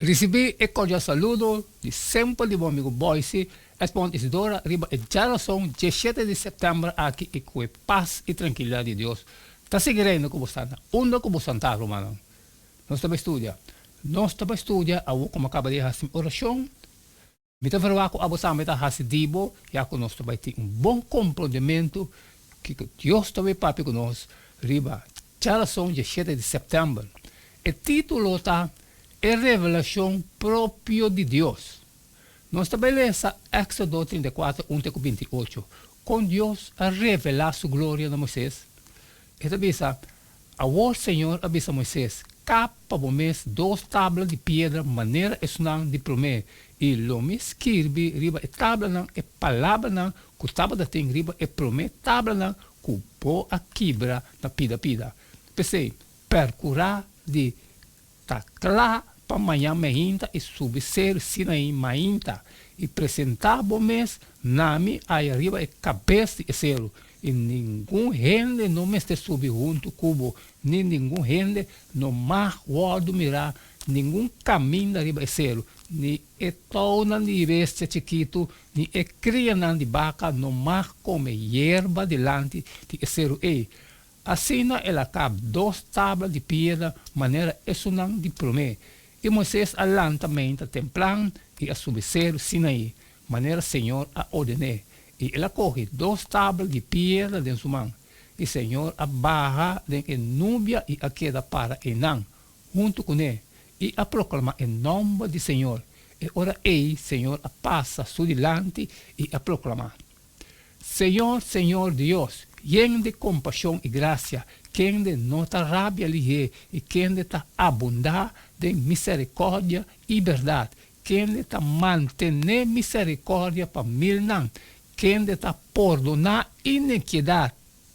Risibí e kordial saludo di semper di bo amigu Boyce Edmond Isidora riba e djarason diesshete di sèptèmber aki i ku e pas i trankilidat di Dios ta sigui reina ku bo sta na unda ku bo santá, rumannan. Nos ta bai studia. Nos ta bai studia awor ku mi a kaba di hasi mi orashon. Mi ta verwagt ku abo tambe ta hasi di bo, ya ku nos ta bai tin un bon komprondementu kiko Dios ta bai papia ku nos riba djarason diesshete di sèptèmber. E título ta E Revelashon Propio di Dios. Nos ta bai lesa Éksodo 34, un te ku 28, kon Dios a revelá su gloria na Moisés. E ta bisa, Awor Señor a bisa Moisés, Kap pa bo mes dos tabla di piedra manera esunnan di promé, i lo mi skirbi riba e tablanan e palabranan ku tabata tin riba e promé tablanan ku bo a kibra na pida pida. P'esei, pèrkurá di Ta kla pa mañan meinta i subi seru Sinaí mainta i presentá bo mes na mi aya riba e kabes di e seru, i ningun hende no mester subi huntu ku bo, ni ningun hende no mag wòrdu mirá ningun kaminda riba e seru, ni e tounan di bestia chikitu ni e krianan di baka no mag kome yerba dilanti di e seru ei. Asina el a kap dos tabla di piedra manera esunnan di promé, i Moisés a lanta meinta tempran i a subi seru Sinaí, manera señor a orden'é, i el a kohe dos tabla di piedra den su man. I señor a baha den e nubia i a keda para einan huntu kuné, i a proklamá e nòmber di señor. E ora ei señor a pasa su dilanti i a proklamá. Señor, Señor Dios, yen di kompashon i grasia, kende no ta rabia lihé i kende ta abundá den miserikòrdia i bèrdat, kende ta mantené miserikòrdia pa milnan, kende ta pordoná inikiedat,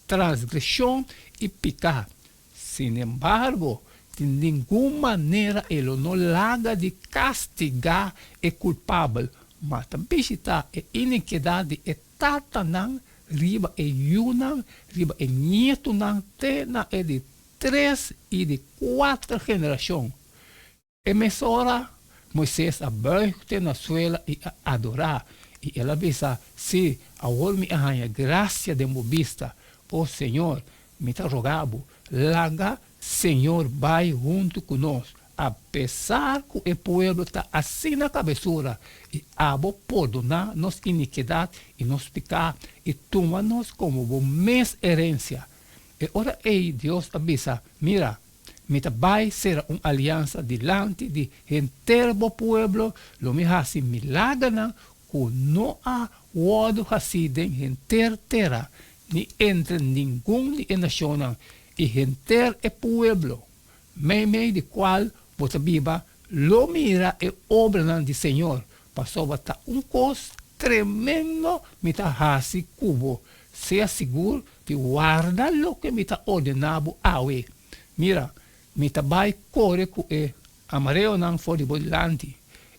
transgreshon i piká. Sinembargo, di ningun manera e lo no laga di kastigá e kulpabel, ma ta bishitá e inikidat di e tatanan riba e yunan, riba e nietunan te na e di tres i di kuater generashon. E mesora Moises a buig te na suela i a adorá, i el a bisa, Sí, awor mi a haña grasia den bo bista, o Señor, mi ta roga bo, laga Señor bai huntu ku nos, apesar ku e pueblo ta asina kabesura, i abo pordoná nos inikidat i nos piká, i tuma nos komo bo mes herensia. E ora ei Dios a bisa, Mira, Mi ta bai sera un aliansa dilanti di henter bo pueblo, lo mi hasi milagernan ku no a wòrdu hasí den henter tera, ni entre ningun di e nashonnan, i henter e pueblo, meimei di kual bo ta biba, lo mira e obranan di señor, pasobra ta un kos tremendo mi ta hasi ku bo. Sea sigur di warda loke mi ta ordená bo awe. Mira, mi ta bai kore ku e amareonan for di bo dilanti,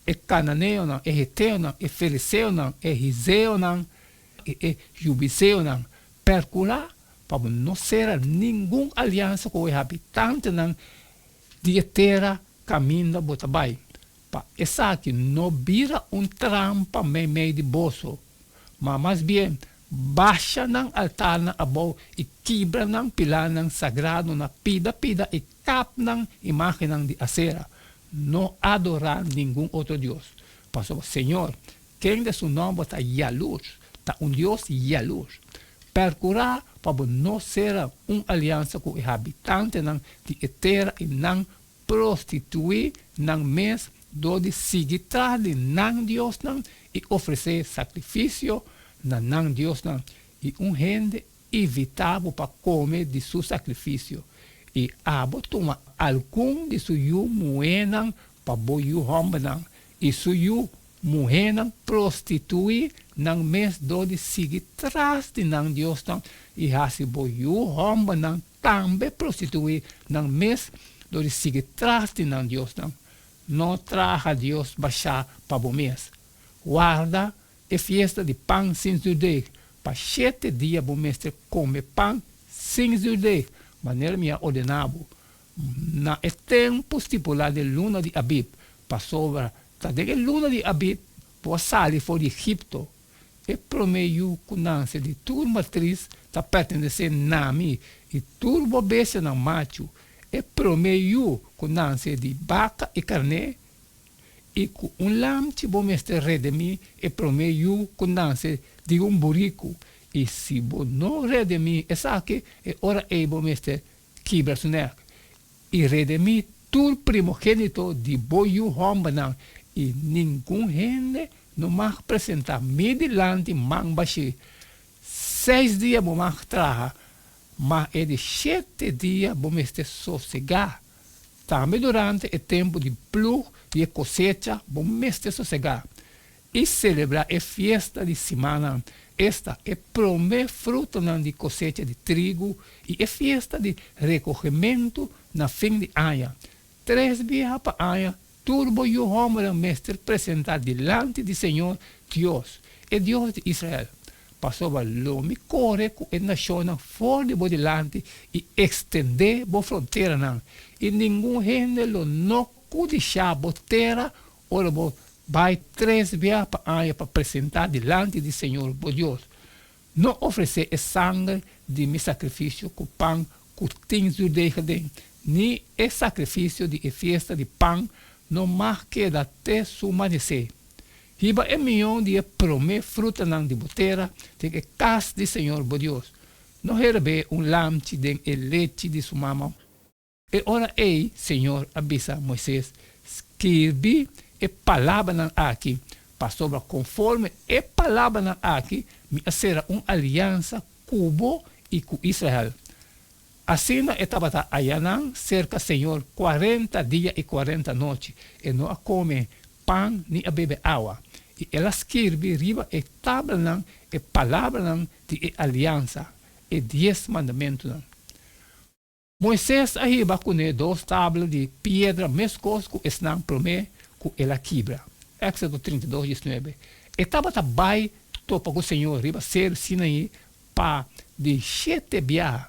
e kananeonan, e heteonan, e feriseonan, e hizeonan i e jubiseonan. Perkurá pa bo no sera ningun aliansa ku e habitantenan di e tera kaminda bo ta bai, pa esaki no bira un trampa meimei di boso, ma mas bien basha nan altarnan abou i kibra nan pilarnan sagrado na pida pida i kap nan imágennan di Asera. No adorá ningun otro dios, pasobra Señor, kende su nòmber ta Yalurs, ta un Dios yalurs. Perkurá pa bo no sera un aliansa ku e habitantenan di e tera i nan prostituí nan mes dor di sigui tras di nan diosnan i ofresé sakrifisio na nan diosnan, i un hende invitá bo pa kome di su sakrifisio, i abo tuma algun di su yu muhénan pa bo yu hòmbernan, i su yu muhénan prostituí nan mes dor di sigui tras di nan diosnan i hasi bo yu hòmbernan tambe prostituí nan mes dor di sigui tras di nan diosnan. No traha dios bashá pa bo mes. Warda e fiesta di pan sin zurdeeg. Pa shete dia bo mester kome pan sin zurdeeg, manera mi a ordená bo, na e tempu stipulá den luna di Abib. Pasobra ta den e luna di Abib bo a sali for di Egipto. E promé yu ku nanse di tur matris ta pertenesé na mi, i tur bo bestianan machu, e promé yu ku nanse di baka i karné, i ku un lamchi bo mester redemí e promé yu ku nanse di un buriku, i si bo no redemí esaki, e ora ei bo mester kibra su nèk. I redemí tur primogénito di bo yu hòmbernan, i ningun hende no mag presentá mi dilanti man bashí. Seis dia bo mag traha, ma e di shete dia bo mester sosegá. Tambe durante e tempu di plug di e kosecha bo mester sosegá. I selebrá e fiesta di simannan, esta, e promé frutonan di kosecha di trigu i e fiesta di rekohementu na fin di aña. Tres biaha pa aña tur bo yu hòmbernan mester presentá dilanti di señor Dios, e Dios di Israel, pasobra lo mi kore ku e nashonnan for di bo dilanti i ekstendé bo fronteranan, i ningun hende lo no kudishá bo tera Ora bo bai tres bia pa aña pa presentá dilanti di señor bo Dios, no ofresé e sanger di mi sakrifisio ku pan ku tin zürdeg aden, ni e sakrifisio di e fiesta di pan no mag keda te su manesé. Hiba e mion di e promé frutanan di bo tera den e kas di señor bo Dios. No herebé un lamchi den e lechi di su mama. E ora ei Señor a bisa Moises, Skirbi e palabranan aki, pasobra konforme e palabranan aki mi a sera un aliansa ku bo i ku Israel. Asina e tabata ayanan serka Señor kuarenta dia i kuarenta nochi, e no a kome pan ni a bebe awa. I el a skirbi riba e tablanan e palabranan di e aliansa, e dies mandamentunan. Moises a hiba kuné dos tabla di piedra meskos ku esnan promé ku el a kibra. Éksodo 32, 19. E tabata bai topa ku Señor riba Seru Sinaí pa di shete biaha.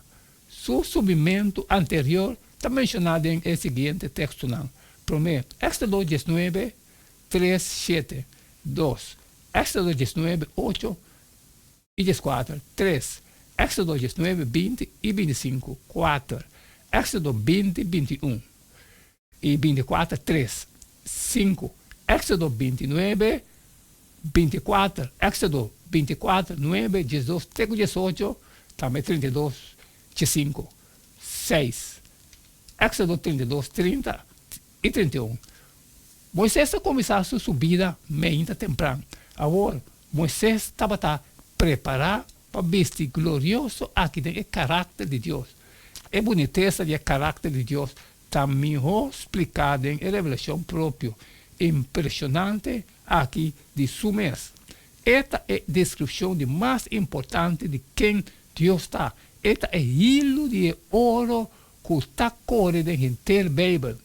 Su subimentu anterior ta menshoná den e siguiente tekstonan, Promé, Éksodo 19, 3, 7, 2, Éksodo 19, 8, i 14, 3, Éksodo 19, 20 i 25, 4, Éksodo 20, 21 i 24, 3, 5, Éksodo 29, 24, Éksodo 24, 9, 12 te ku 18, tambe 32, 5, 6, Éksodo 32, 30 i 31. Moises a kuminsá su subida meinta tempran. Awor, Moises tabata prepará pa bisti glorioso aki den e karakter di Dios. E bunitesa di e karakter di Dios ta mihó spliká den e revelashon propio impreshonante aki di Su mes. E ta e deskripshon di mas importante di ken Dios ta. E ta e hilu di e oro ku ta kore den henter Beibel.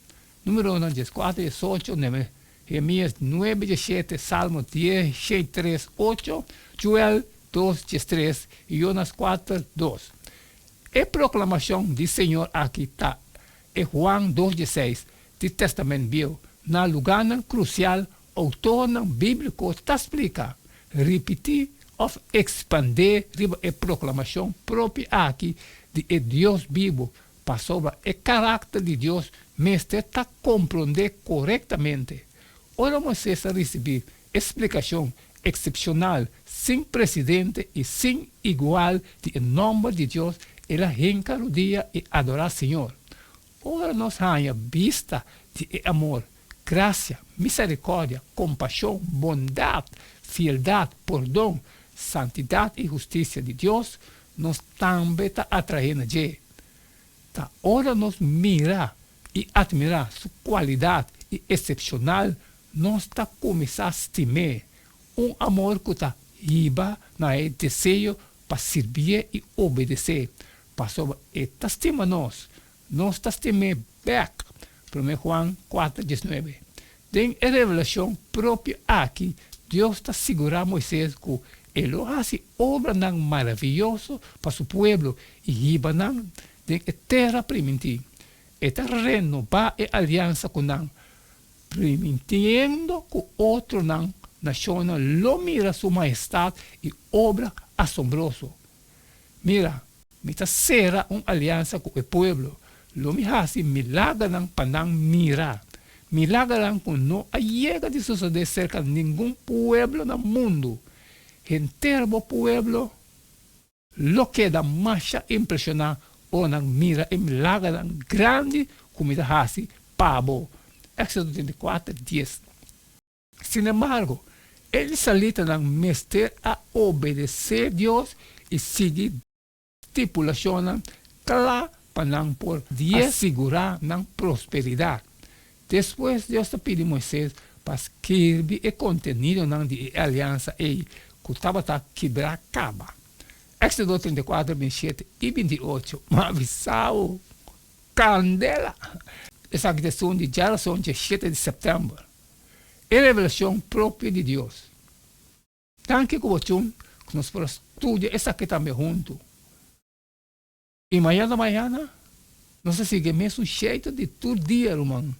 Numeronan 14, 18, Nehemías 9, 17, Salmo 10, 3, 8, Joel 2, 13 i Jonas 4, 2. E proklamashon di Señor aki ta e Juan 2, 16 di Tèstamènt Bieu. Na lugánan krusial, outornan bíbliko ta splika, ripití òf ekspandé riba e proklamashon propio aki di e Dios bibu Pasobra e karakter di Dios mester ta komprondé korektamente. Ora Moisés a risibí e splikashon eksepshonal sin presidente i sin igual di e nòmber di Dios, el a hinka rudia i adorá Señor. Ora nos haña bista di e amor, grasia, miserikòrdia, kompashon, bondat, fieldat, pordon, santidat i hustisia di Dios, nos tambe ta atraé na dje. Ta ora nos mira i atmirá su kualidat i eksepshonal, nos ta kuminsá stim'é, un amor ku ta hiba na e deseo pa sirbié i obedesé, pasobra e ta stima nos, nos ta stim'é bèk. Promé Juan 4, 19. Den e revelashon propio aki, Dios ta sigurá Moises ku E lo hasi obranan maravioso pa su pueblo i hiba nan den e tera primintí. E ta renobá e aliansa ku nan. Primintiendo ku otronan nashonnan lo mira su mahestat i obra asombroso. Mira, mi ta sera un aliansa ku e pueblo, lo mi hasi milagernan pa nan mira, milagernan ku no a yega di sosodé serka ningun pueblo na mundu. Henter bo pueblo lo keda masha impreshoná ora nan mira e milagernan grandi ku mi ta hasi pa bo. Éxodo 34, dies. Sinembargo, e israelitanan mester a obedesé Dios i sigui stipulashonnan kla pa nan por a sigurá nan prosperidat. Despues Dios ta pidi Moisés pa skirbi e kontenidonan di e aliansa ei ku tabata kibrá kaba. Éxodo 34, 27 i 28, Ma avisá bo, kandela! Esaki ta esun di djarason dje shete di sèptèmber. E revelashon propio di Dios. Danki ku bo chun ku nos por a studia esaki tambe huntu. I mañana mañana nos ta sigui e mesun sheitu di tur dia, ruman.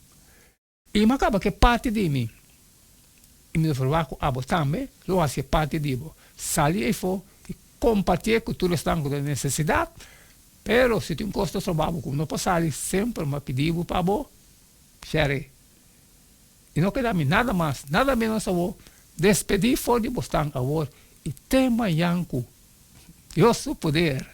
I mi a kaba ku e parti di mi, i mi ta ferwagt ku abo tambe lo hasi e parti di bo. Sali eifo i kompartié ku tur esnan ku ta den nesesidat. Pero si tin un kos ta stroba bo ku no por sali, semper mi a pidi bo pa bo share. I no keda mi nada mas, nada menos awor, despedí for di bosnan awor i te mañan ku Dios su poder.